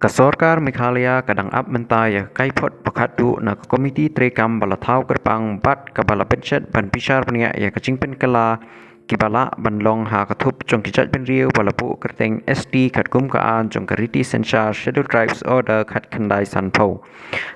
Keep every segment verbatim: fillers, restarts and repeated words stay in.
Ka sorkar Meghalaya ka dang ap mynta ïa ka kaiphod ba khatduh na ka komiti treikam ba la thaw kyrpang bad kaba la pynshet ban bishar bniah ïa ka jingpynkylla kiba lah ban long ha ka thup jong ki jaitbynriew ba la buh kyrteng S T katkum ka aiñ jong ka riti synshar Scheduled Tribes Order khatkhyndai sanphew.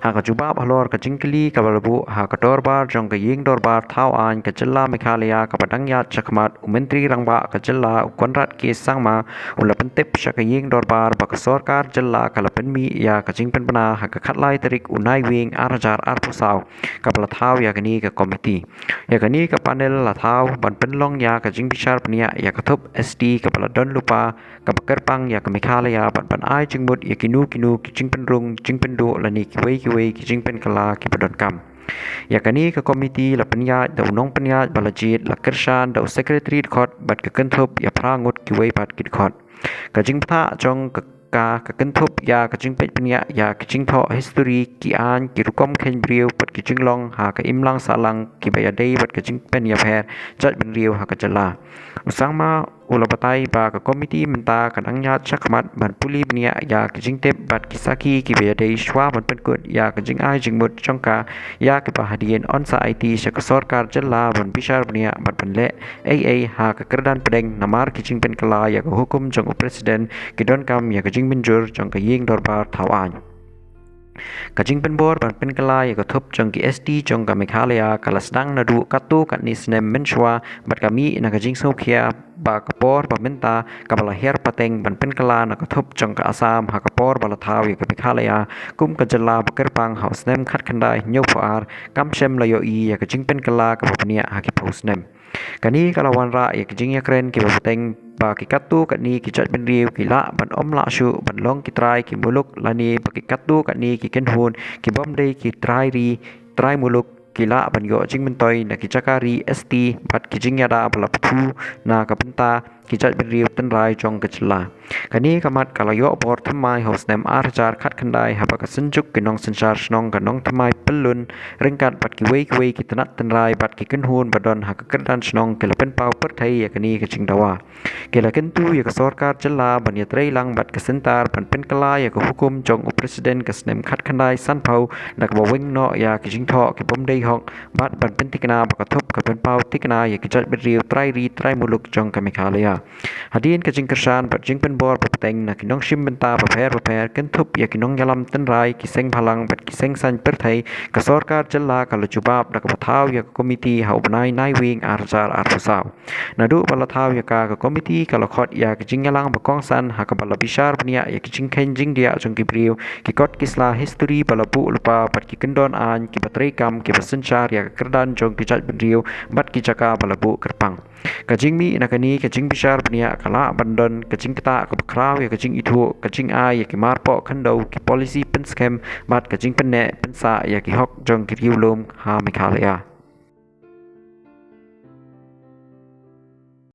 Ha ka jubab halor ka jingkylli kaba la buh ha ka dorbar jong ka ïing dorbar thaw aiñ ka jylla Meghalaya kaba dang ïaid shakhmat, u Myntri Rangbah ka jylla u Conrad K Sangma u la pyntip sha ka ïing dorbar ba ka sorkar jylla ka la pynmih ïa ka jingpynbna ha ka khatlai tarik u Naiwieng ar hajar arphew saw kaba la thaw ïa kane ka komiti. Ïa kane ka panel la thaw ban pynlong ïa ka jingbishar bniah ïa ka thup S T kaba la don lypa kaba kyrpang ïa ka Meghalaya bad ban ai jingmut ïa kino kino ki jingpynrung jingpynduh lane kiwei kiwei ki jingpynkylla kiba donkam. Ïa kane ka komiti la pynïaid da u nongpynïaid ba la jied, la kyrshan da u sekretari dkhot bad ka kynthup ïa phra ngut kiwei pat ki dkhot. Ka jingbthah jong ka ka, ka kynthup ïa ka jingpeit bniah ïa ka jingthoh histori, ki aiñ, ki rukom kheiñ briew bad ki jinglong ha ka imlang sahlang kiba ïadei bad ka jingpynïapher jaitbynriew ha ka jylla. U Sangma u la batai ba ka komiti mynta ka dang ïaid shakhmat ban pule bniah ïa ka jingtip bad ki sakhi kiba ïadei shuwa ban pynkut ïa ka jingai jingmut jong ka ïa kiba hadien yn sa aiti sha ka sorkar jylla ban bishar bniah bad ban leh ei ei ha ka kyrdan pdeng namar ki jingpynkylla ïa ka hukum jong u President ki donkam ïa ka jingmynjur jong ka ïing dorbar thaw aiñ. Ka jingpynbor ban pynkylla ïa ka thup jong ki S T jong ka Meghalaya ka la sdang naduh katto katne snem mynshuwa bad ka mih na ka jingsngewkhia ba ka por ba mynta kaba la hiar pateng ban pynkylla na ka thup jong ka Assam ha ka por ba la thaw ïa ka Meghalaya kum ka jylla ba kyrpang ha u snem khatkhyndai hynñiewphew ar kam shym la ïohi ïa ka jingpynkylla kaba bniah ha ki phew snem. Kane ka la wanrah ïa ki jingïakren kiba bteng ba ki katto katne ki jaitbynriew ki lah ban ym lah shuh ban long ki trai ki muluk lane ba ki katto katne ki kynhun ki bym dei ki trai ri trai muluk ki lah ban ïoh jingmyntoi na ki jaka ri S T bad ki jingïada ba la pynbna na ka bynta ki jaitbynriew tynrai jong ka jylla. Kane ka mat ka la ïoh bor thymmai ha u snem ar hajar khatkhyndai haba ka Synjuk ki Nongsynshar Shnong ka Nongthymmai Pyllun ryngkat bad kiwei kiwei ki tnat tynrai bad ki kynhun ba don ha ka kyrdan shnong ki la pynpaw pyrthei ïa kane ka jingdawa. Ki la kyntu ïa ka sorkar jylla ban ïatreilang bad ka syntar ban pynkylla ïa ka hukum jong u President ka snem khatkhyndai sanphew da kaba weng noh ïa ki jingthoh ki bym dei hok bad ban pynthikna ba ka thup ka pynpaw thikna ïa ki jaitbynriew trai ri trai muluk jong ka Meghalaya. Hadien ka jingkyrshan bad jingpynbor ba bteng na ki nongshim bynta bapher bapher kynthup ïa ki nongïalam tynrai, ki seng bhalang bad ki seng saiñ pyrthei, ka sorkar jylla ka la jubab da kaba thaw ïa ka komiti ha u bnai Naiwieng ar hajar arphew saw. Naduh ba la thaw ïa ka, ka komiti ka la khot ïa ka jingïalang ba kongsan ha kaba la bishar bniah ïa ka jingkheiñ jingdiah jong ki briew, ki kot ki sla histori ba la buh lypa bad ki kyndon aiñ kiba treikam kiba synshar ïa ka kyrdan jong ki jaitbynriew bad ki jaka ba la buh kyrpang. Ka jingmih na kane ka jingbishar bniah ka lah ban don ka jingktah kaba khraw ïa ka jingithuh, ka jingai ïa ki marpoh khyndew, ki polisi pynskhem bad ka jingpynneh pynsah ïa ki hok jong ki riewlum ha Meghalaya.